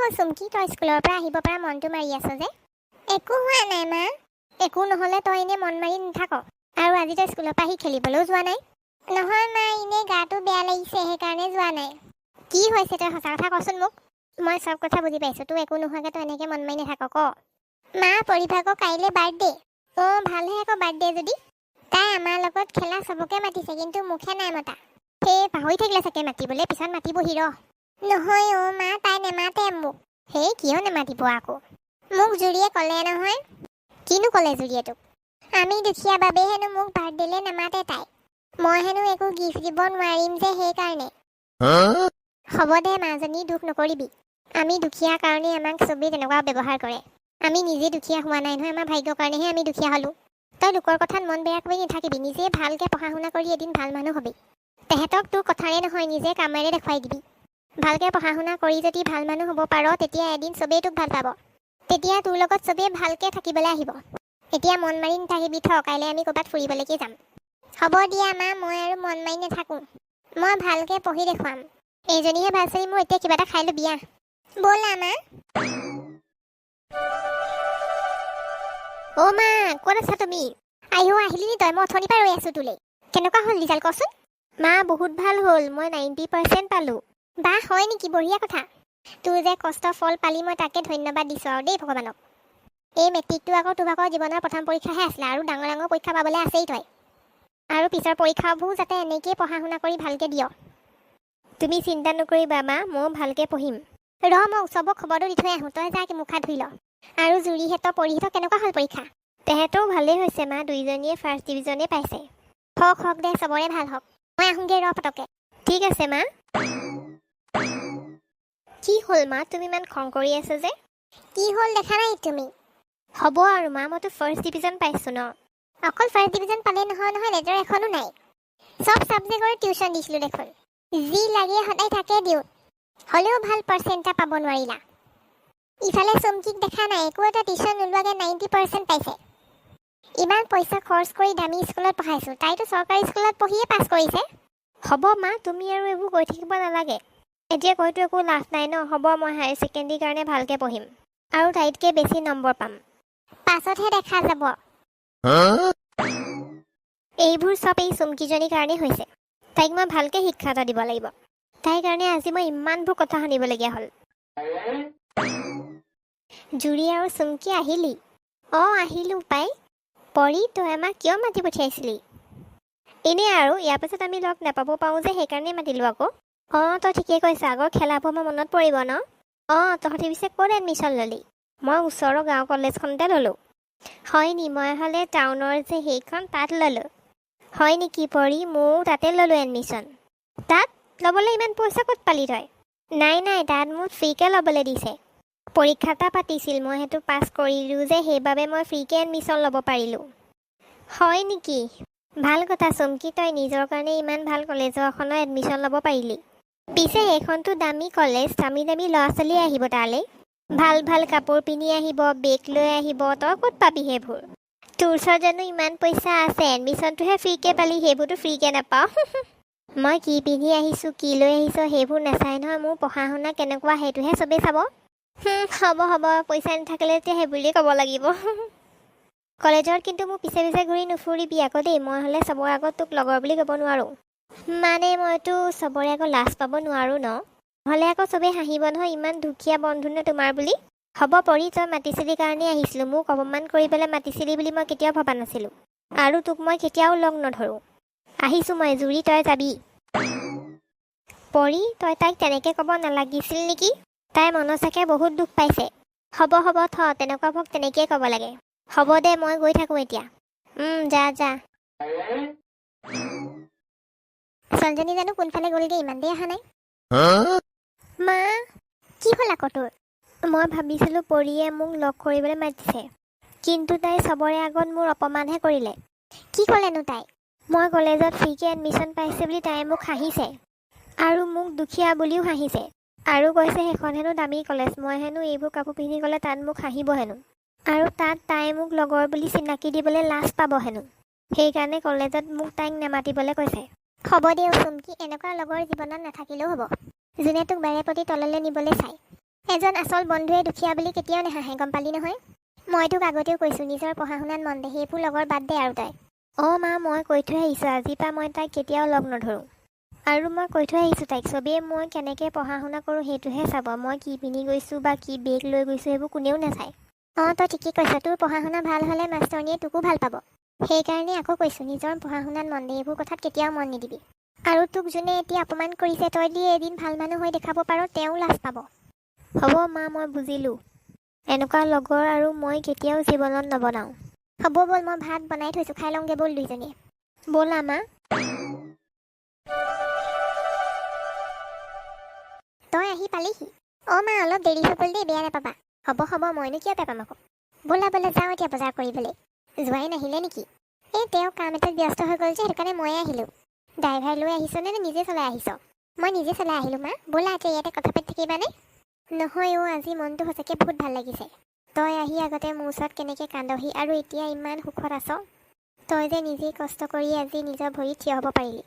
হ'ল চুমকি, তই স্কুলৰ পৰা আহিব পৰা মনটো মাৰি আছ যে? একো হোৱা নাই মা। একো নহ'লে তই এনেই মন মাৰি নাথাক। আৰু আজি তই স্কুলৰ পৰা আহি খেলিবলৈও যোৱা নাই। নহয় মা, এনেই গাটো বেয়া লাগিছে, সেইকাৰণে যোৱা নাই। কি হৈছে, তই সঁচা কথা কচোন মোক। মই চব কথা বুজি পাইছোঁ। তোৰ একো নোহোৱাকৈ তই এনেকৈ মন মাৰি নাথাক, ক। মা, পৰিভাগৰ কাইলৈ বাৰ্থডে। অঁ, ভালহে আকৌ বাৰ্থডে যদি। তাই আমাৰ লগত খেলা চবকে মাতিছে, কিন্তু মোকহে নাই মতা। সেই পাহৰি থাকিলে চাগে মাতিবলৈ, পিছত মাতিবহি ৰহ। নহয় অ' মা, তাই নেমাতে মোক। সেই কিয় নেমাতিব আকৌ? মোক জুৰিয়ে ক'লে নহয়। কিনো ক'লে জুৰিয়ে তোক? আমি দুখীয়া বাবে হেনো মোক বাৰ্থডেলৈ নামাতে তাই। মই হেনো একো গিফ্ট দিব নোৱাৰিম যে, সেইকাৰণে। হ'ব দে মাজনী, দুখ নকৰিবি। আমি দুখীয়া কাৰণেই আমাক চবেই তেনেকুৱা ব্যৱহাৰ কৰে। আমি নিজে দুখীয়া হোৱা নাই নহয়, আমাৰ ভাগ্যৰ কাৰণেহে আমি দুখীয়া হ'লোঁ। তই লোকৰ কথাত মন বেয়া কৰি নাথাকিবি। নিজে ভালকৈ পঢ়া শুনা কৰি এদিন ভাল মানুহ হ'বি। তেহেঁতক তোৰ কথাৰে নহয়, নিজে কামেৰে দেখুৱাই দিবি। ভালকৈ পঢ়া শুনা কৰি যদি ভাল মানুহ হ'ব পাৰ, তেতিয়া এদিন চবেই তোক ভাল পাব। তেতিয়া তোৰ লগত চবেই ভালকৈ থাকিবলৈ আহিব। এতিয়া মন মাৰি নাথাকিবি, থ। কাইলৈ আমি ক'ৰবাত ফুৰিবলৈকে যাম। হ'ব দিয়া মা, মই আৰু মন মাৰি নাথাকোঁ। মই ভালকৈ পঢ়ি দেখুৱাম। এইজনীহে ভাল ছোৱালী মোৰ। এতিয়া কিবা এটা খাই ল'বি, আহ। ব'লা মা। অ' মা, ক'ত আছা তুমি? আইঅ, আহিলি নি তই? মই অথনিৰ পৰা ৰৈ আছো তোলৈ। কেনেকুৱা হ'ল ৰিজাল্ট, কচোন? মা, বহুত ভাল হ'ল। মই 90% পালোঁ। বাহ, হয় নেকি? বঢ়িয়া কথা। তোৰ যে কষ্ট ফল পালি, মই তাকে ধন্যবাদ দিছোঁ আৰু দেই ভগৱানক। এই মেট্ৰিকটো আকৌ তোৰ ভাগৰ জীৱনৰ প্ৰথম পৰীক্ষাহে আছিলে। আৰু ডাঙৰ ডাঙৰ পৰীক্ষা পাবলৈ আছেই তই। আৰু পিছৰ পৰীক্ষাবোৰ যাতে এনেকেই পঢ়া শুনা কৰি ভালকৈ দিয়। তুমি চিন্তা নকৰিবা মা, ময়ো ভালকৈ পঢ়িম। ৰ, মই চবক খবৰটো দি থৈ আহোঁ। তই যা, মুখ হাত ধুই ল। আৰু জুৰিহঁতৰ, পৰীহঁতৰ কেনেকুৱা হ'ল পৰীক্ষা? তেহেঁতৰো ভালেই হৈছে মা, দুইজনীয়ে ফাৰ্ষ্ট ডিভিজনেই পাইছে। হওক হওক দে, চবৰে ভাল হওক। মই আহোঁগৈ ৰ পটকে। ঠিক আছে মা। কি হ'ল মা, তুমি ইমান খং কৰি আছা যে? কি হ'ল দেখা নাই তুমি? হ'ব আৰু মা, মইতো ফাৰ্ষ্ট ডিভিজন পাইছোঁ ন। অকল ফাৰ্ষ্ট ডিভিজন পালে নহয় নহয়, লেটাৰ এখনো নাই। চব ছাবজেক্টৰে টিউশ্যন দিছিলোঁ দেখোন, যি লাগে সদায় তাকে দিওঁ, হ'লেও ভাল পাৰ্চেণ্ট এটা পাব নোৱাৰিলা। ইফালে চুমকিক দেখা নাই, একো এটা টিউশ্যন নোলোৱাকৈ 90% পাইছে। ইমান পইচা খৰচ কৰি দামী স্কুলত পঢ়াইছোঁ, তাইতো চৰকাৰী স্কুলত পঢ়িয়ে পাছ কৰিছে। হ'ব মা, তুমি আৰু এইবোৰ কৈ থাকিব নালাগে। এতিয়া কৈতো একো লাভ নাই ন। হ'ব, মই হায়াৰ ছেকেণ্ডেৰীৰ কাৰণে ভালকৈ পঢ়িম আৰু তাইতকৈ বেছি নম্বৰ পাম। পাছতহে দেখা যাব। এইবোৰ চব এই চুমকিজনীৰ কাৰণেই হৈছে। তাইক মই ভালকৈ শিক্ষা এটা দিব লাগিব। তাইৰ কাৰণে আজি মই ইমানবোৰ কথা শুনিবলগীয়া হ'ল। জুৰি আৰু চুমকি, আহিলি? অঁ, আহিলোঁ পাই। পৰি, তই আমাক কিয় মাতি পঠিয়াইছিলি? এনেই আৰু, ইয়াৰ পাছত আমি লগ নাপাব পাৰোঁ যে, সেইকাৰণেই মাতিলোঁ আকৌ। অঁ, তই ঠিকেই কৈছ। আগৰ খেলাবোৰ আমাৰ মনত পৰিব ন। অঁ, তহঁতি পিছে ক'ত এডমিশ্যন ল'লি? মই ওচৰৰ গাঁও কলেজখনতে ল'লোঁ। হয় নি? মই হ'লে টাউনৰ যে সেইখন, তাত ল'লোঁ। হয় নেকি পৰি? ময়ো তাতে ল'লোঁ এডমিশ্যন। তাত ল'বলৈ ইমান পইচা ক'ত পালি তই? নাই নাই, তাত মোক ফ্ৰীকৈ ল'বলৈ দিছে। পৰীক্ষা এটা পাতিছিল, মই সেইটো পাছ কৰিলোঁ যে, সেইবাবে মই ফ্ৰীকৈ এডমিশ্যন ল'ব পাৰিলোঁ। হয় নেকি? ভাল কথা চুমকি, তই নিজৰ কাৰণে ইমান ভাল কলেজৰ এখনত এডমিশ্যন ল'ব পাৰিলি। পিছে সেইখনতো দামী কলেজ, দামী দামী ল'ৰা ছোৱালী আহিব তালৈ। ভাল ভাল কাপোৰ পিন্ধি আহিব, বেগ লৈ আহিব। তই ক'ত পাবি সেইবোৰ? তোৰ ওচৰত জানো ইমান পইচা আছে? এডমিশ্যনটোহে ফ্ৰীকৈ পালি, সেইবোৰতো ফ্ৰীকৈ নাপাওঁ। মই কি পিন্ধি আহিছোঁ, কি লৈ আহিছোঁ, সেইবোৰ নাচাই নহয়। মোৰ পঢ়া শুনা কেনেকুৱা, সেইটোহে চবেই চাব। হ'ব হ'ব, পইচা নাথাকিলে এতিয়া সেইবুলিয়ে ক'ব লাগিব। কলেজত কিন্তু মোৰ পিছে পিছে ঘূৰি নুফুৰিবি আকৌ দেই। মই হ'লে চবৰে আগত তোক লগৰ বুলি ক'ব নোৱাৰোঁ। মানে মইতো চবৰে আগত লাজ পাব নোৱাৰোঁ ন। নহ'লে আকৌ চবেই হাঁহিব নহয়, ইমান দুখীয়া বন্ধু নে তোমাৰ বুলি। হ'ব পৰি, তই মাতিছিলি কাৰণেই আহিছিলোঁ। মোক অপমান কৰি পেলাই মাতিছিলি বুলি মই কেতিয়াও ভবা নাছিলোঁ। আৰু তোক মই কেতিয়াও লগ নধৰোঁ। আহিছোঁ মই। জুৰি, তই যাবি। পৰি, তই তাইক তেনেকৈ ক'ব নালাগিছিল নেকি? তাই মনত চাগে বহুত দুখ পাইছে। হ'ব হ'ব, থ। তেনেকুৱাবোৰক তেনেকেই ক'ব লাগে। হ'ব দে, মই গৈ থাকোঁ এতিয়া। যা যা। ছোৱালীজনী জানো কোনফালে গ'লগৈ, ইমান দেৰি অহা নাই। মা। কি হ'ল আকৌ তোৰ? মই ভাবিছিলোঁ পৰিয়ে মোক লগ কৰিবলৈ মাতিছে, কিন্তু তাই চবৰে আগত মোৰ অপমানহে কৰিলে। কি ক'লেনো তাই? মই কলেজত ফ্ৰীকৈ এডমিশ্যন পাইছে বুলি তাই মোক হাঁহিছে আৰু মোক দুখীয়া বুলিও হাঁহিছে। আৰু কৈছে সেইখন হেনো দামী কলেজ, মই হেনো এইবোৰ কাপোৰ পিন্ধি গ'লে তাত মোক হাঁহিব হেনো। আৰু তাত তাই মোক লগৰ বুলি চিনাকি দিবলৈ লাজ পাব হেনো। সেইকাৰণে কলেজত মোক তাইক নামাতিবলৈ কৈছে। হ'ব দে চুমকি, এনেকুৱা লগৰ জীৱনত নাথাকিলেও হ'ব, যোনে তোক বাৰে প্ৰতি তললৈ নিবলৈ চায়। এজন আচল বন্ধুৱে দুখীয়া বুলি কেতিয়াও নাহাঁহে, গম পালি নহয়? মই তোক আগতেও কৈছোঁ, নিজৰ পঢ়া শুনাত মন দে, সেইবোৰ লগৰ বাদ দে আৰু তই। অঁ মা, মই কৈ থৈ আহিছোঁ, আজিৰ পৰা মই তাইক কেতিয়াও লগ নধৰোঁ। আৰু মই কৈ থৈ আহিছোঁ তাইক, চবেই মই কেনেকৈ পঢ়া শুনা কৰোঁ সেইটোহে চাব, মই কি পিন্ধি গৈছোঁ বা কি বেগ লৈ গৈছোঁ সেইবোৰ কোনেও নাচায়। অঁ, তই ঠিকেই কৈছ। তোৰ পঢ়া শুনা ভাল হ'লে মাষ্টৰণীয়ে তোকো ভাল পাব। সেইকাৰণে আকৌ কৈছোঁ, নিজৰ পঢ়া শুনাত মন দে, এইবোৰ কথাত কেতিয়াও মন নিদিবি। আৰু তোক যোনে এতিয়া অপমান কৰিছে, তই দি এদিন ভাল মানুহ হৈ দেখাব পাৰ, তেওঁ লাজ পাব। হ'ব মা, মই বুজিলোঁ। এনেকুৱা লগৰ আৰু মই কেতিয়াও জীৱনত নবনাওঁ। হ'ব, ব'ল, মই ভাত বনাই থৈছোঁ, খাই লওঁগৈ ব'ল দুইজনীয়ে। ব'লা মা। তই আহি পালিহি? অঁ মা, অলপ দেৰি হৈ গ'ল দেই, বেয়া নাপাবা। হ'ব হ'ব, মইনো কিয় বেয়া পাম আকৌ। ব'লা ব'লা, যাওঁ এতিয়া বজাৰ কৰিবলৈ। জোঁৱাই নাহিলে নেকি? এই তেওঁ কাম এটাত ব্যস্ত হৈ গ'ল যে, সেইটো কাৰণে ময়ে আহিলোঁ। ড্ৰাইভাৰ লৈ আহিছনে নে নিজে চলাই আহিছ? মই নিজে চলাই আহিলোঁ মা। ব'লা এতিয়া, ইয়াতে কথা পাতি থাকিবানে? নহয় অ', আজি মনটো সঁচাকৈ বহুত ভাল লাগিছে। তই আহি আগতে মোৰ ওচৰত কেনেকৈ কান্দহি আৰু এতিয়া ইমান সুখত আছ। তই যে নিজেই কষ্ট কৰি আজি নিজৰ ভৰিত থিয় হ'ব পাৰিলি।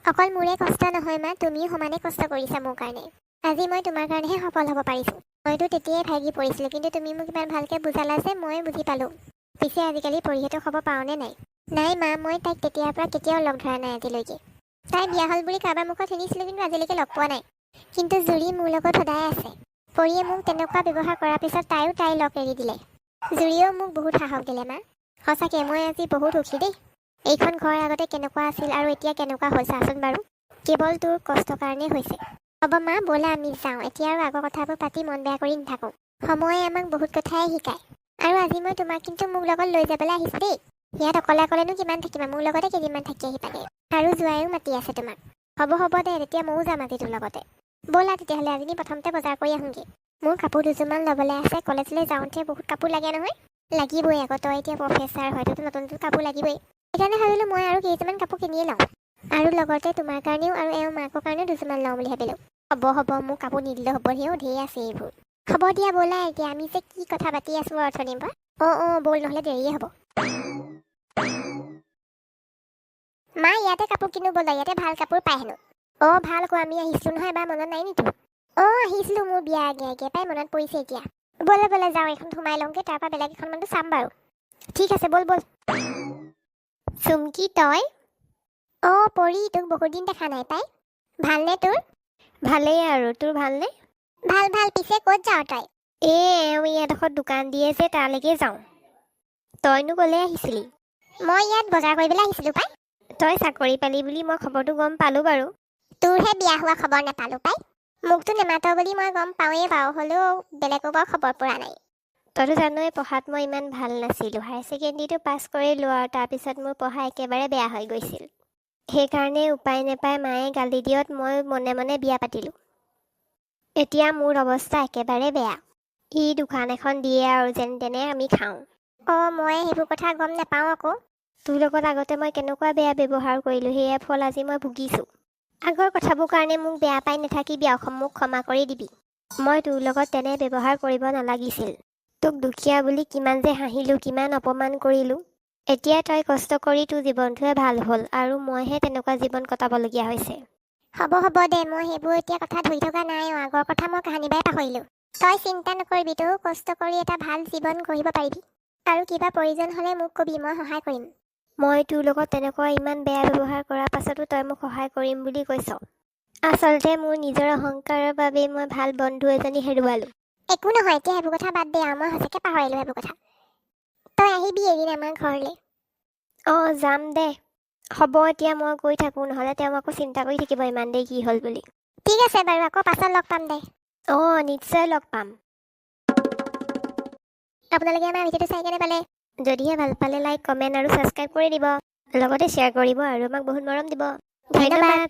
অকল মোৰে কষ্ট নহয় মা, তুমিও সমানে কষ্ট কৰিছা মোৰ কাৰণে। আজি মই তোমাৰ কাৰণেহে সফল হ'ব পাৰিছোঁ। মইতো তেতিয়াই ভাগি পৰিছিলোঁ, কিন্তু তুমি মোক ইমান ভালকৈ বুজালা যে মই বুজি পালোঁ। পিছে আজিকালি পৰিহেতক খবৰ পাওঁনে নাই? নাই মা, মই তাইক তেতিয়াৰ পৰা কেতিয়াও লগ ধৰা নাই আজিলৈকে। তাই বিয়া হ'ল বুলি কাৰোবাৰ মুখত শুনিছিলোঁ, কিন্তু আজিলৈকে লগ পোৱা নাই। কিন্তু জুৰি মোৰ লগত সদায় আছে। পৰিয়ে মোক তেনেকুৱা ব্যৱহাৰ কৰাৰ পিছত তাইও তাইৰ লগ এৰি দিলে। জুৰিয়েও মোক বহুত সাহস দিলে মা। সঁচাকৈ মই আজি বহুত সুখী দেই। এইখন ঘৰ আগতে কেনেকুৱা আছিল আৰু এতিয়া কেনেকুৱা হ'ল চাচোন বাৰু। কেৱল তোৰ কষ্টৰ কাৰণেই হৈছে। হ'ব মা, ব'লা আমি যাওঁ এতিয়া, আৰু আগৰ কথাবোৰ পাতি মন বেয়া কৰি নাথাকোঁ। সময়ে আমাক বহুত কথাই শিকায়। আৰু আজি মই তোমাক কিন্তু মোৰ লগত লৈ যাবলৈ আহিছোঁ দেই। ইয়াত অকলে অকলেনো কিমান থাকিবা? মোৰ লগতে কেইদিনমান থাকি আহিবাগৈ। আৰু জোঁৱাইও মাতি আছে তোমাক। হ'ব হ'ব দে, তেতিয়া ময়ো যাম আজি তোৰ লগতে। ব'লা তেতিয়াহ'লে, আজি আমি প্ৰথমতে বজাৰ কৰি আহোঁগৈ। মোৰ কাপোৰ দুযোৰমান ল'বলৈ আছে। কলেজলৈ যাওঁতে বহুত কাপোৰ লাগে নহয়। লাগিবই আকৌ, তই এতিয়া প্ৰফেচাৰ হয়, তোৰতো নতুন নতুন কাপোৰ লাগিবই। সেইকাৰণে ভাবিলোঁ মই আৰু কেইযোৰমান কাপোৰ কিনিয়ে লওঁ, আৰু লগতে তোমাৰ কাৰণেও আৰু এওঁৰ মাকৰ কাৰণেও দুযোৰমান লওঁ বুলি ভাবিলোঁ। হ'ব হ'ব, মোক কাপোৰ নিদিলেও হ'ব, সেও ঢেৰ আছে এইবোৰ। হ'ব দিয়া, ব'লা এতিয়া। আমি যে কি কথা পাতি আছোঁ অথনিৰ পৰা। অঁ অঁ, ব'ল, নহ'লে দেৰিয়ে হ'ব। মা, ইয়াতে কাপোৰ কিনো ব'লা, ইয়াতে ভাল কাপোৰ পাই হেনো। অঁ, ভাল আকৌ, আমি আহিছিলোঁ নহয় এবাৰ, মনত নাই নেকি? অঁ, আহিছিলোঁ মোৰ বিয়া আগে আগে পাই, মনত পৰিছে এতিয়া। ব'লা ব'লা, যাওঁ, এইখন সোমাই লওঁগৈ, তাৰপৰা বেলেগ এখনমানতো চাম বাৰু। ঠিক আছে, ব'ল ব'ল। চুমকি, তই? অঁ পৰি, তোক বহুত দিন দেখা নাই পাই। ভালনে তোৰ? ভালেই আৰু, তোৰ ভালনে? ভাল ভাল। পিছে ক'ত যাৱ তই? এই এওঁ ইয়াডোখৰত দোকান দিয়ে যে, তালৈকে যাওঁ। তইনো ক'লৈ আহিছিলি? মই ইয়াত বজাৰ কৰিবলৈ আহিছিলোঁ পাই। তই চাকৰি পালি বুলি মই খবৰটো গম পালোঁ বাৰু। তোৰহে বিয়া হোৱা খবৰ নাপালোঁ পাই। মোকতো নেমাত বুলি মই গম পাওঁৱেই বাৰু, হ'লেও বেলেগৰ পৰা খবৰ পোৱা নাই। তইতো জানই পঢ়াত মই ইমান ভাল নাছিলোঁ। হায়াৰ ছেকেণ্ডেৰীটো পাছ কৰিলোঁ আৰু তাৰপিছত মোৰ পঢ়া একেবাৰে বেয়া হৈ গৈছিল। সেইকাৰণে উপায় নাপাই মায়ে গালি দিয়াত মই মনে মনে বিয়া পাতিলোঁ। এতিয়া মোৰ অৱস্থা একেবাৰে বেয়া। ই দোকান এখন দিয়ে আৰু যেন তেনে আমি খাওঁ। অঁ, মই সেইবোৰ কথা গম নাপাওঁ আকৌ। তোৰ লগত আগতে মই কেনেকুৱা বেয়া ব্যৱহাৰ কৰিলোঁ, সেয়া ফল আজি মই ভুগিছোঁ। আগৰ কথাবোৰ কাৰণে মোক বেয়া পাই নাথাকিবি আৰু মোক ক্ষমা কৰি দিবি। মই তোৰ লগত তেনে ব্যৱহাৰ কৰিব নালাগিছিল। তোক দুখীয়া বুলি কিমান যে হাঁহিলোঁ, কিমান অপমান কৰিলোঁ। এতিয়া তই কষ্ট কৰি তোৰ জীৱনটোৱে ভাল হ'ল আৰু মইহে তেনেকুৱা জীৱন কটাবলগীয়া হৈছে। হ'ব হ'ব দে, মই সেইবোৰ এতিয়া কথা ধৰি থকা নাই। আৰু আগৰ কথা মই কাহানিবাই পাহৰিলোঁ। তই চিন্তা নকৰিবি, তয়ো কষ্ট কৰি এটা ভাল জীৱন গঢ়িব পাৰিবি। আৰু কিবা প্ৰয়োজন হ'লে মোক কবি, মই সহায় কৰিম। মই তোৰ লগত তেনেকুৱা ইমান বেয়া ব্যৱহাৰ কৰাৰ পাছতো তই মোক সহায় কৰিম বুলি কৈছ। আচলতে মোৰ নিজৰ অহংকাৰৰ বাবেই মই ভাল বন্ধু এজনী হেৰুৱালোঁ। একো নহয়, এতিয়া সেইবোৰ কথা বাদ দে আৰু। মই সঁচাকৈ পাহৰিলোঁ সেইবোৰ কথা। তই আহিবি এদিন আমাৰ ঘৰলৈ। অঁ, যাম দে। হ'ব, এতিয়া মই গৈ থাকোঁ, নহ'লে তেওঁ আকৌ চিন্তা কৰি থাকিব ইমান দেৰি কি হ'ল বুলি। ঠিক আছে বাৰু, আকৌ পাছত লগ পাম দে। অঁ, নিশ্চয় লগ পাম। আপোনালোকে আমাৰ ভিডিঅ'টো চাই কেনে পালে? যদিহে ভাল পালে লাইক, কমেণ্ট আৰু ছাবস্ক্ৰাইব কৰি দিব, লগতে শ্বেয়াৰ কৰিব আৰু আমাক বহুত মৰম দিব। ধন্যবাদ। ধন্যবাদ।